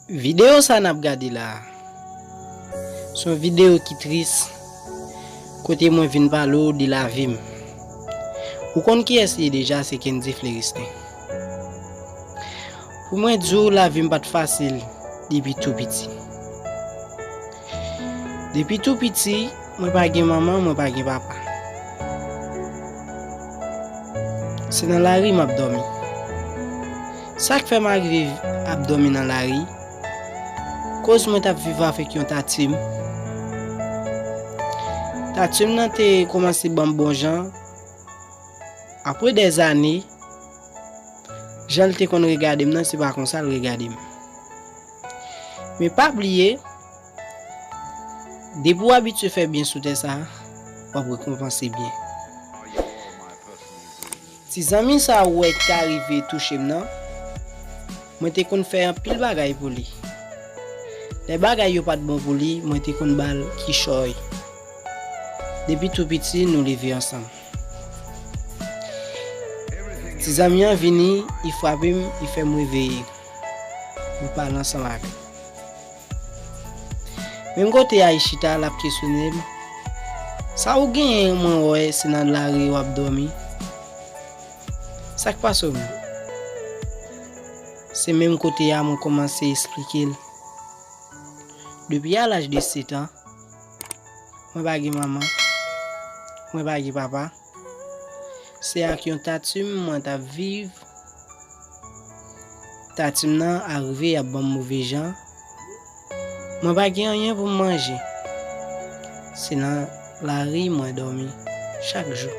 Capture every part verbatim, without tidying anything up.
Videyo sa n ap gade la a, se yon videyo ki tris, kote mwen vin pale w de lavi m. Ou konn kiyès li ye deja, se Kendy Fleristin. Pou mwen di w, lavi m pa t fasil depi tou piti. Depi tou piti, mwen pa gen manman, mwen pa gen papa. Se nan lari m ap dòmi. Sa k fè m arive ap dòmi nan lari, koz mwen t ap viv avèk yon tati m. Tati m nan te kòmanse ban m bon jan. Apre dèzane, jan l te konn regade m nan, se pa konsa l regade m. Men pa bliye, depi w abitye fè byen sou tè sa a, w ap rekonpanse byen. Ti zanmi sa a ou wè ki ta rive touche m nan, mwen te konn fè anpil bagay pou li. Lè bagay yo pa t bon pou li, mwen te konn ba l kichòy. Depi tou piti, nou leve ansanm. Ti zanmi an vini, li frape m, li fè m reveye. Nou pale ansanm avè m. Menm kote a, li chita, l ap kesyone m. Sa ou genyen, mwen wè, se nan lari w ap dòmi. Sa k pase w menm? Se menm kote a, mwen kòmanse esplike l. Depi a laj de sèt an, mwen pa gen manman, mwen pa gen papa. Se ak yon tati m mwen t ap viv. Tati m nan arive ap ban m move jan. Mwen pa gen anyen pou m manje. Se nan lari mwen dòmi chak jou.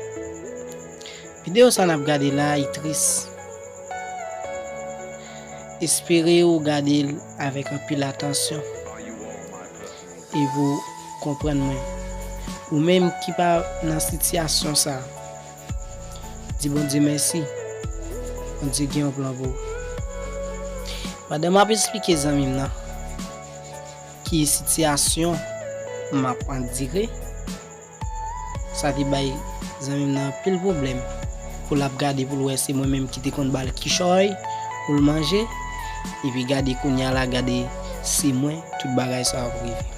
Videyo sa n ap gade la a, li tris. Espere ou gade l avèk anpil atansyon. E pou konprann mwen. Ou menm ki pa nan sitiyasyon sa a, di Bondye mèsi. Bondye gen yon plan pou ou. Pandan m ap esplike zanmi m nan ki sitiyasyon m ap andire, sa te bay zanmi m nan anpil pwoblèm. Pou l ap gade pou l wè se mwen menm ki te konn ba l kichòy pou l manje. Epi gade kounye a la, gade se mwen tout bagay sa ap rive.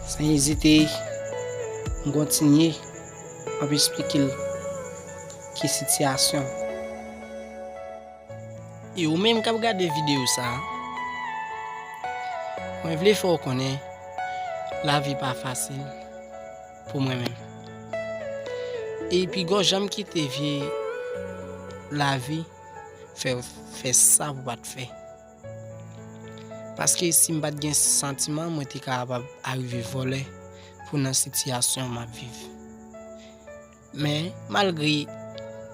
San ezite, m kontinye, m ap esplike l ki sitiyasyon. E ou menm k ap gade videyo sa a, mwen vle fè w konnen lavi pa fasil pou mwen menm. E pi gwo janm kite vye lavi fè w fè sa pou w pa t fè. Paske si m pa t gen santiman, mwen te kapab arive vòlè pou nan sitiyasyon m ap viv. Men, malgre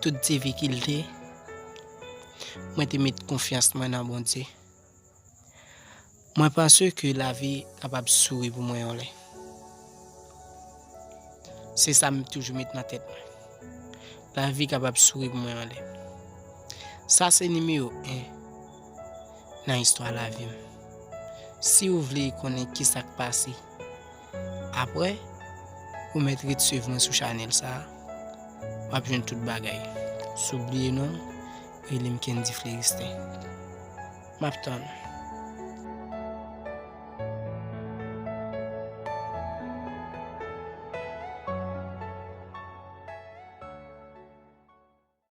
tout difikilte, mwen te met konfyans mwen nan Bondye. Mwen panse ke lavi kapab souri pou mwen yon lè. Se sa m toujou met nan tèt mwen. Lavi kapab souri pou mwen yon lè. Sa se nimewo en nan istwa lavi m. Si w vle konnen kisa k pase apre, ou mèt ret swiv mwen sou chanèl sa a. W ap jwenn tout bagay. Si w bliye non m, rele m Kendy Fleristin. M ap tann ou.